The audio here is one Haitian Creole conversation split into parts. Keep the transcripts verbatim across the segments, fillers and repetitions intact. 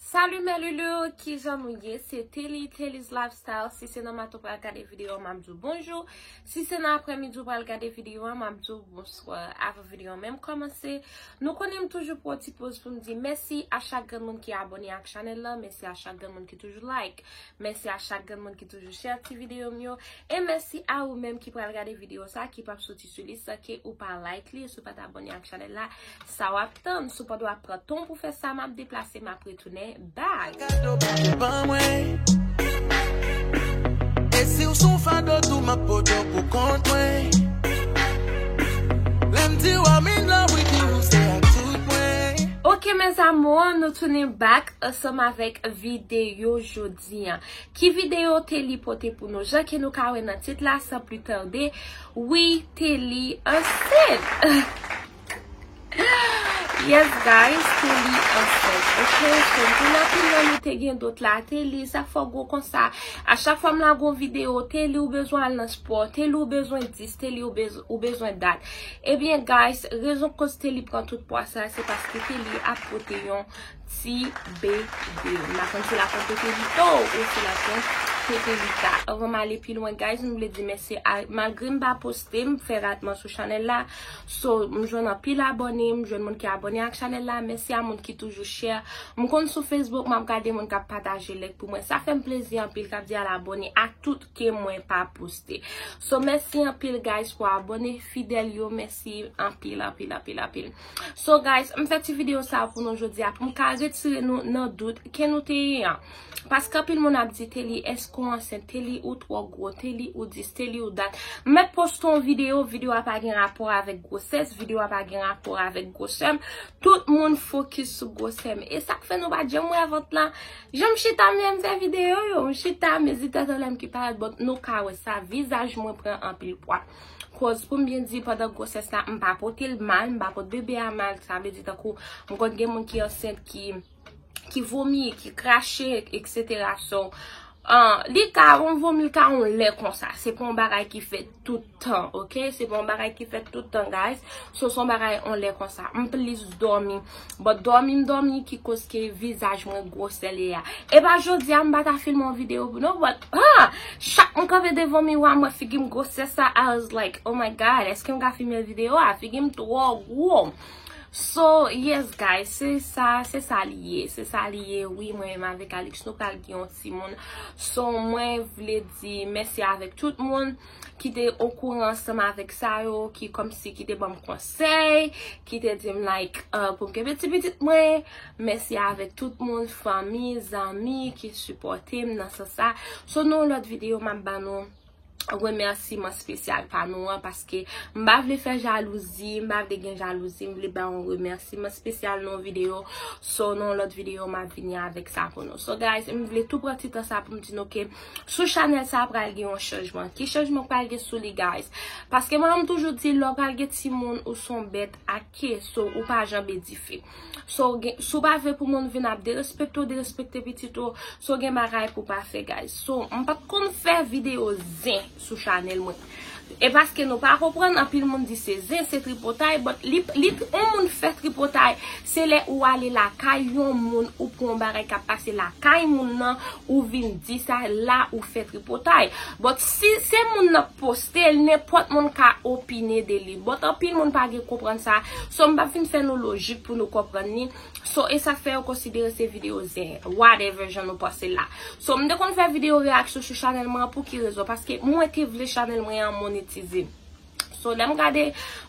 Salut mes loulous, kijan nou ye? Se Telly, Telly's Lifestyle. Si se nan maten w pral gade videyo a, m ap di w bonjou. Si se nan aprèmidi w pral gade videyo a, m ap di w bonswa. Avan videyo a menm kòmanse, nou konnen m toujou pran ti poz pou m di mèsi a chak grenn moun ki abòne ak chanèl la, mèsi a chak grenn moun ki toujou like, mèsi a chak grenn moun ki toujou share ti videyo m yo, e mèsi a ou menm ki pral gade videyo sa ki p ap soti sou li san ke ou pa like li, si w pa t abòne ak chanèl la, sa w ap tann? Si w pa dwe ap pran tan w pou fè sa, m ap deplase, m ap retounen back. Gado Bondye ban mwen. E si w sou fado tou, m ap pote w pou kont mwen. Lè m di w I'm in love with you, se ak tout mwen. Ok mes amours, nou tounen back ansanm avèk videyo jodi a. Ki videyo Telly pote pou nou? Jan ke nou ka wè nan tit la, san pli tande, wi, Telly ansent. Yes guys, Telly ansent. Ok, so m konn anpil nan nou te gen dout la. Telly, sa k fè w gwo konsa? A chak fwa m lage yon videyo, Telly ou bezwen al nan spò, Telly ou bezwen dis, Telly ou bez-, ou bezwen dat. Ebyen guys, rezon koz Telly pran tout pwa sa, se paske Telly ap pote yon ti bebe. M pa konn si l ap pran tete li to ou si l ap pran tete li ta. Anvan m ale pi lwen guys, m vle di mèsi a, malgre m pa poste, m fè ratman sou chanèl la. So, m jwenn anpil abòne, m jwenn moun ki abòne ak chanèl la. Mèsi a moun ki toujou share. M konn sou Facebook, m ap gade moun k ap pataje link pou mwen. Sa fè m plezi anpil, k ap di al abòne a tout ke mwen pa poste. So, mèsi anpil guys pou abòne fidèl yo. Mèsi anpil, anpil, anpil, anpil. So guys, m fè ti videyo sa pou nou jodi a pou m ka retire nou nan dout ke nou te ye an. Paske anpil moun ap di Telly, èske w ansent? Telly ou twò gwo, Telly ou dis, Telly ou dat. M mèt poste yon videyo, videyo a pa gen rapò avèk gwosès, videyo a pa gen rapò avèk gwosè m. Tout moun fokis sou gwosè m. E sa k fè nou pa janm wè vant lan. Jan m chita m lè m fè videyo yo, m chita m ezite anlè m ki parèt, but nou ka wè sa, vizaj mwen pran anpil pwa. Koz pou m byen di, pandan gwosès la, m pa pote l mal, m pa pote bebe a mal, sa vle di tankou m konn gen moun ki ansent ki, ki vomi, ki krache, et cetera. So, ah, li ka, yon vomi, l ka yon lè konsa. Se pa yon bagay ki fèt tout tan, ok? Se pa yon bagay ki fèt tout tan, guys. So, se yon bagay yon lè konsa. M plis dòmi. But dòmi m dòmi ki koz ke vizaj mwen gwosè l ye a. E pa jodi a m pa ta filme yon videyo pou nou, but, ah, chak m kanpe devan miwa, m wè figi m gwosè sa, I was like, oh my God, èske m ka filme videyo a? Figi m twò gwo. So, yes, guys, se sa, se sa li ye, se sa li ye, wi, mwen menm avèk Alix, nou pral gen yon timoun. So, mwen vle di mèsi avèk tout moun ki te okouran ansanm avèk sa yo, ki kòmsi ki te ban m konsèy, ki te di m, like, uh, pou m kenbe ti pitit mwen. Mèsi avèk tout moun, fanmi, zanmi ki sipòte m nan sans sa. So, nan yon lòt videyo, m ap ba nou remèsiman espesyal pa nou an, paske m pa vle fè jalouzi, m pa vle gen jalouzi, m vle ba yon remèsiman espesyal nan yon videyo. So, nan yon lòt videyo, m ap vini avèk sa pou nou. So, guys, m vle tou pran ti tan sa pou m di nou ke sou chanèl sa pral gen yon chanjman. Ki chanjman pral gen sou li, guys? Paske mwen, m toujou di, lè w pral gen timoun, ou se yon bèt ake, so ou pa janbe dife. So, gen, si w pa vle pou moun vin ap derespekte w, derespekte pitit ou, so gen bagay pou w pa fè, guys. So, m pa t konn fè videyo zen sou chanèl mwen. E paske nou pa konprann, anpil moun di se zen, se tripotay, but li, li, yon moun fè tripotay, se lè ou ale lakay yon moun, ou pran yon bagay k ap pase lakay moun nan, ou vin di sa, la ou fè tripotay. But si se moun nan k poste l, nenpòt moun ka opine de li. But anpil moun pa gen konprann sa. So, m p ap vin fè nou lojik pou nou konprann li. So, e sa k fè yo konsidere se videyo zen. Whatever jan nou panse l la. So, m te konn fè videyo reyaksyon sou chanèl mwen an pou ki rezon? Paske mwen te vle chanèl mwen an monetize. So, lè m gade,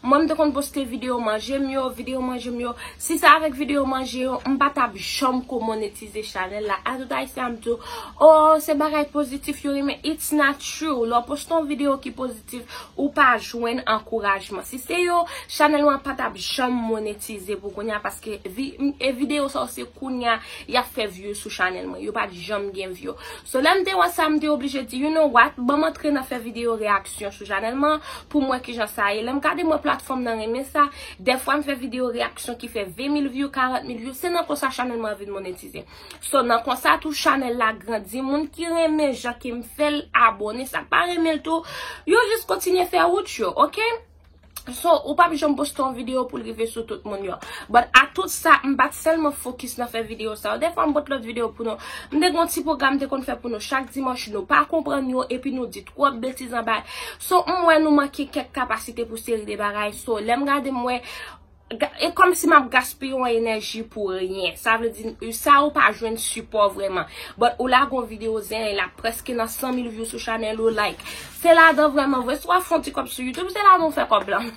mwen m te konn poste videyo manje m yo, videyo manje m yo. Si se avèk videyo manje yo, m pa t ap janm ko monetize chanèl la. A tout ayisyen ap di w, oh, se bagay pozitif yo renmen. It's not true. Lè w poste yon videyo ki pozitif, ou pa jwenn ankourajman. Si se yo, chanèl mwen pa t ap janm monetize pou kounye a, paske vi-, e videyo sa yo se kounye a y ap fè view sou chanèl mwen. Yo pa t janm gen view. So, lè m te wè sa, m te oblije di, you know what, ban m antre nan fè videyo reyaksyon sou chanèl mwen pou m wè kijan sa ye. Lè m gade mwen platfòm nan renmen sa, dèfwa m fè videyo reyaksyon ki fè ven mil view, karant mil view, se nan konsa chanèl mwen vin monetize. So, nan konsa tou, chanèl la grandi, moun ki renmen jan ke m fè l abòne, sa k pa renmen l tou, yo jis kontinye fè wout yo, ok? So, ou p ap janm poste yon videyo pou l rive sou tout moun yo. But a tout sa, m pa t sèlman fokis nan fè videyo sa yo. Dèfwa m pote lòt videyo pou nou. M te gen yon ti pwogram m te konn fè pou nou chak dimanch, nou pa konprann yo, epi nou di twòp betiz anba. So, m wè nou manke kèk kapasite pou seri de bagay. So, lè m gade, m wè, ga- e kòmsi m ap gaspiye yon enèji pou ryen. Sa vle di, sa ou pa jwenn sipò vrèman. But ou lage yon videyo zen, e l ap prèske nan san mil view sou chanèl ou, like. Se ladan vrèman vre. Si w ap fè yon ti kòb sou YouTube, se ladan w fè kòb lan.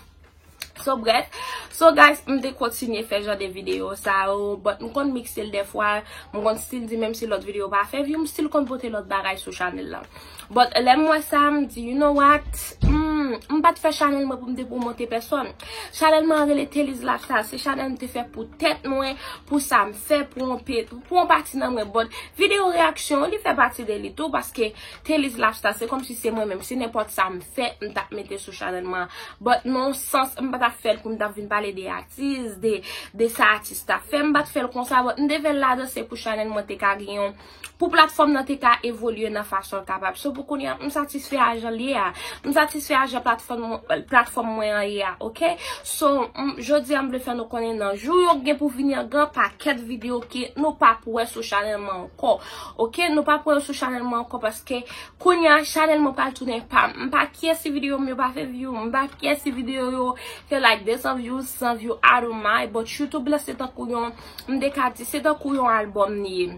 So, bref. So, guys, m te kontinye fè jan de videyo sa yo, but m konn mikse l dèfwa, m konn still di menm si lòt videyo pa fè view, m still konn pote lòt bagay sou chanèl la. But lè m wè sa, m di, you know what? Hmm, m pa t fè chanèl mwen pou m te pwomote pèsòn. Chanèl mwen an rele Thelise Lifestyle. Se chanèl m te fè pou tèt mwen, pou sa m fè, pou yon pe, pou yon pati nan mwen. But videyo reyaksyon, li fè pati de li tou, paske Thelise Lifestyle, se kòmsi se mwen menm. Si nenpòt sa m fè, m t ap mete sou chanèl mwen. But nan yon sans, m pa t ap fè l pou m t ap vin pale de atis, de, de sa atis t ap fè. M pa t fè l konsa, but m te fè l ladan, se pou chanèl mwen te ka gen yon, pou platfòm nan te ka evolye nan fason l kapab. So, pou kounye a, m satisfè a jan l ye a. M satisfè a jan platfòm, platfòm mwen an ye a, oke? So, m, jodi a, m vle fè nou konnen nan jou yo k gen pou vini an, gen pakèt videyo ke nou p ap wè sou chanèl mwen ankò. Oke? Nou p ap wè yo sou chanèl mwen ankò paske kounye a, chanèl mwen pral tounen pa m. M pa care si videyo m yo pa fè view. M pa care si videyo yo fè like de san view, san view, I don't mind. But YouTube la, se tankou yon, m te ka di, se tankou yon albòm li ye.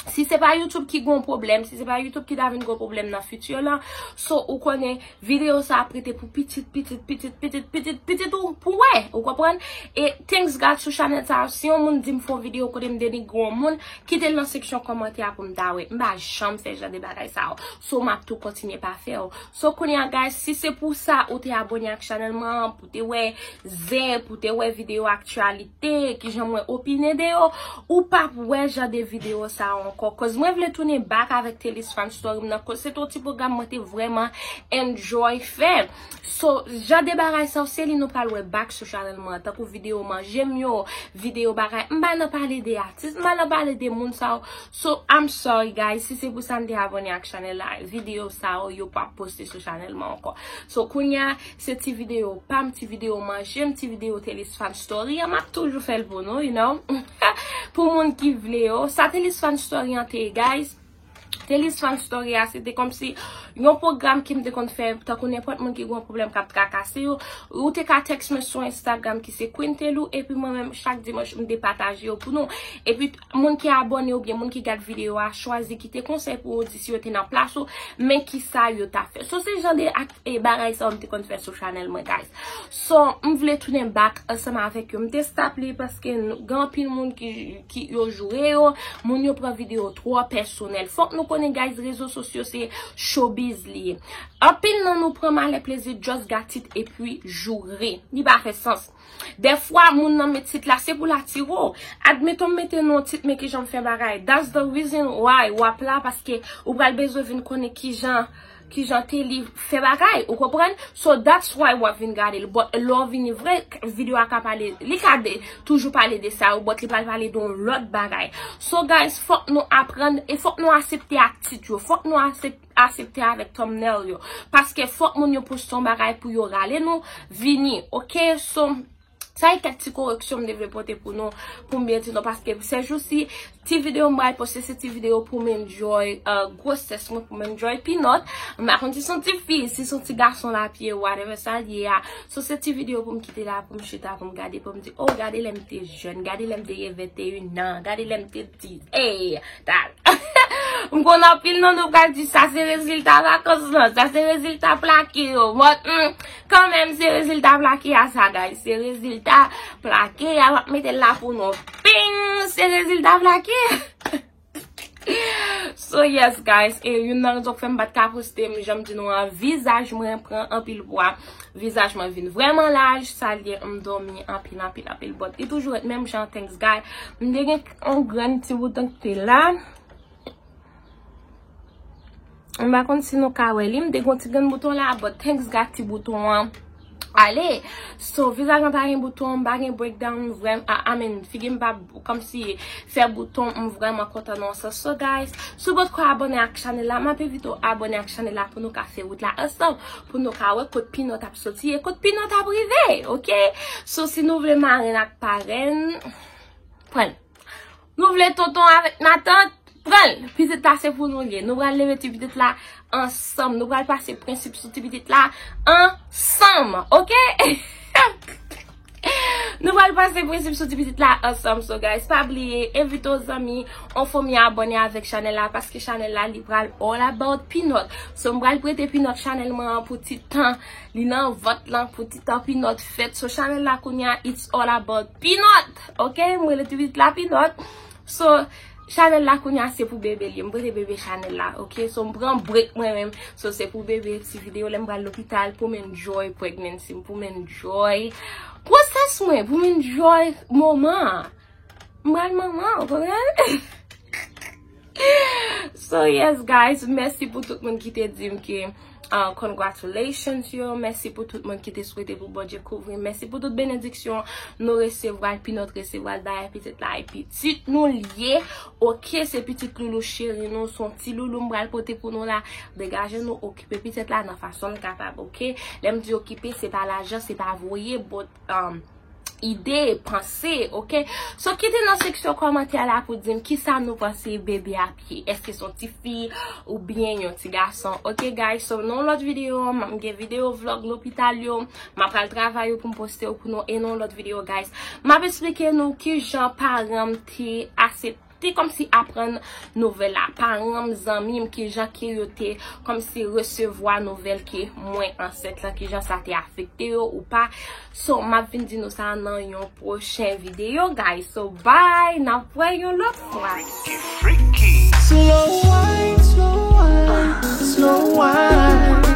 Si se pa YouTube ki gon pwoblèm, si se pa YouTube ki ta vin gon pwoblèm nan fiti lan, so ou konnen videyo sa ap rete pou pitit, pitit, pitit, pitit, pitit, pitit ou pou wè, ou konprann? E thanks God sou chanèl sa, si yon moun di m fè yon videyo kote m denigre yon moun, kite l nan seksyon kòmantè a pou m ta wè. M pa janm fè jan de bagay sa yo. So m ap tou kontinye pa fè yo. So kounye a, guys, si se pou sa ou te abòne ak chanèl mwen an, pou te wè zen, pou te wè videyo aktyalite, kijan mwen opine de yo, ou p ap wè jan de videyo sa yo ankò. Cause mwen vle tounen back avèk Thelise Fan Story m nan, cause se te yon ti pwogram mwen te vrèman enjoy fè. So, jan de bagay sa yo, se li nou pral wè back sou chanèl mwen, tankou videyo manje m yo, videyo bagay. M pa nan pale de atis, m pa nan pale de moun sa yo. So, I'm sorry, guys, si se pou sa m te abòne ak chanèl la, videyo sa yo, yo p ap poste sou chanèl mwen ankò. So, kounye a, se ti videyo pa m, ti videyo manje m, ti videyo Thelise Fan Story an, m ap toujou fè l pou nou, you know. Pou moun ki vle yo. Sa Thelise Fan Story an te ye, guys. Thelise Fan Story a, se te kòmsi yon pwogram ke m te konn fè, tankou nenpòt moun ki gen yon pwoblèm k ap trakase yo. Ou te ka text mwen sou Instagram ki se Queen Thelou, epi mwen menm, chak dimanch, m te pataje yo pou nou. Epi, moun ki abòne oubyen moun ki gad videyo a, chwazi kite konsèy pou yo di si yo te nan plas ou, men kisa yo ta fè. So, se jan de ak, e, bagay sa yo m te konn fè sou chanèl mwen, guys. So, m vle tounen back ansanm avèk yo. M te stop li paske n-, gen anpil moun ki, ki yo joure yo, moun yo pran videyo twò pèsonèl. Fòk nou konnen, guys, rezo sosyo se showbiz li ye. Anpil nan nou pran malè plezi, just got it epi joure. Li pa fè sans. Dèfwa, moun nan met tit la, se pou l atire w. Admeton, m mete nou yon tit, men kijan m fè bagay. That's the reason why w ap la, paske ou pral bezwen vin konnen kijan, kijan Thelise fè bagay, ou konprann? So, that's why w ap vin gade l. But lè w vini vre, videyo a ka pale, li ka de, toujou pale de sa yo, but li pral pale de yon lòt bagay. So, guys, fòk nou aprann, e fòk nou aksepte ak tit yo. Fòk nou aksepte aksepte avèk thumbnail yo. Paske fòk moun yo poste yon bagay pou yo rale nou vini, oke? So, sa e kèk ti koreksyon m te vle pote pou nou, pou m byen di nou, paske se jou si ti videyo m pral poste, se ti videyo pou m enjoy, uh, gwosès mwen, pou m enjoy pinòt. M pa konn si se yon ti fi, si se yon ti gason l ap ye, whatever sa l ye a. So, se ti videyo pou m kite la, pou m chita, pou m gade, pou m di, oh, gade lè m te jèn, gade lè m te gen venteyen an, gade lè m te diz, hey, that. M konn anpil nan nou pral di sa se rezilta vakans lan, sa se rezilta plake yo. But, hmm, kanmenm se rezilta plake a sa, guys. Se rezilta plake a, m ap mete l la pou nou. Ping! Se rezilta plake. So, yes, guys, e youn nan rezon k fè m pa t ka poste, m janm di nou an, vizaj mwen pran anpil pwa. Vizaj mwen vin vrèman laj, sa l ye, m dòmi anpil, anpil, anpil, but li toujou ret menm jan, thanks God. M te gen yon grenn ti bouton ki te la. M pa konn si nou ka wè li, m te gen yon ti grenn bouton la, but thanks God ti bouton an ale. So, vizaj mwen pa gen bouton, m pa gen breakdown, vrèman, I mean, figi m pa kòmsi fè bouton, m vrèman kontan nan sa. So, guys, si w potko abòne ak chanèl la, m ap envite w abòne ak chanèl la pou nou ka fè wout la ansanm, pou nou ka wè kot Pinòt ap soti e kot Pinòt ap rive, oke? So, si nou vle marenn ak parenn, pran l. Nou vle tonton avèk matant, pran l. Pitit la se pou nou l ye. Nou pral leve ti pitit la ansanm. Nou pral pase prensip sou ti pitit la ansanm, oke? Nou pral pase prensip sou ti pitit la ansanm. So, guys, pa bliye, envite w zanmi, yon fanmi abòne avèk chanèl la, paske chanèl la, li pral all about Pinòt. So, m pral prete Pinòt chanèl mwen an pou ti tan. Li nan vant lan pou ti tan Pinòt fèt. So, chanèl la kounye a, it's all about Pinòt. Oke? M rele ti pitit la Pinòt. So, chanèl la kounye a se pou bebe li. M prete bebe chanèl la, oke? So, m pran break mwen menm. So, se pou bebe, ti videyo lè m pral lopital pou m enjoy pregnancy m, pou m enjoy gwosès mwen, pou m enjoy moman an. M pral manman, w konprann? So, yes, guys, mèsi pou tout moun ki te di m ke, uh, congratulations yo. Mèsi pou tout moun ki te swete pou Bondye kouvri m. Mèsi pou tout benediksyon nou resevwa, Pinòt resevwa, dayè pitit la e pitit nou l ye. Oke, se pitit loulou cheri nou, se yon ti loulou m pral pote pou nou la. Degaje nou, okipe pitit la nan fason n kapab, oke? Lè m di okipe, se pa lajan, se pa voye, but, um, ide, panse, oke? So, kite nan seksyon kòmantè la pou di m kisa nou panse bebe ap ye. Èske se yon tifi oubyen yon ti gason? Oke, guys, so, nan yon lòt videyo, m ap gen videyo vlog lopital yo. M ap pral travay yo pou m poste yo pou nou e nan yon lòt videyo, guys. M ap eksplike nou kijan paran m te asepte te kòmsi aprann nouvèl la. Paran m, zanmi m, kijan ke yo te kòmsi resevwa nouvèl ke mwen ansent lan, kijan sa te afekte yo ou pa. So, m ap vin di nou sa nan yon pwochen videyo, guys. So, bye, n ap wè yon lòt fwa. Freaky, freaky. Slow wine, slow wine, slow wine.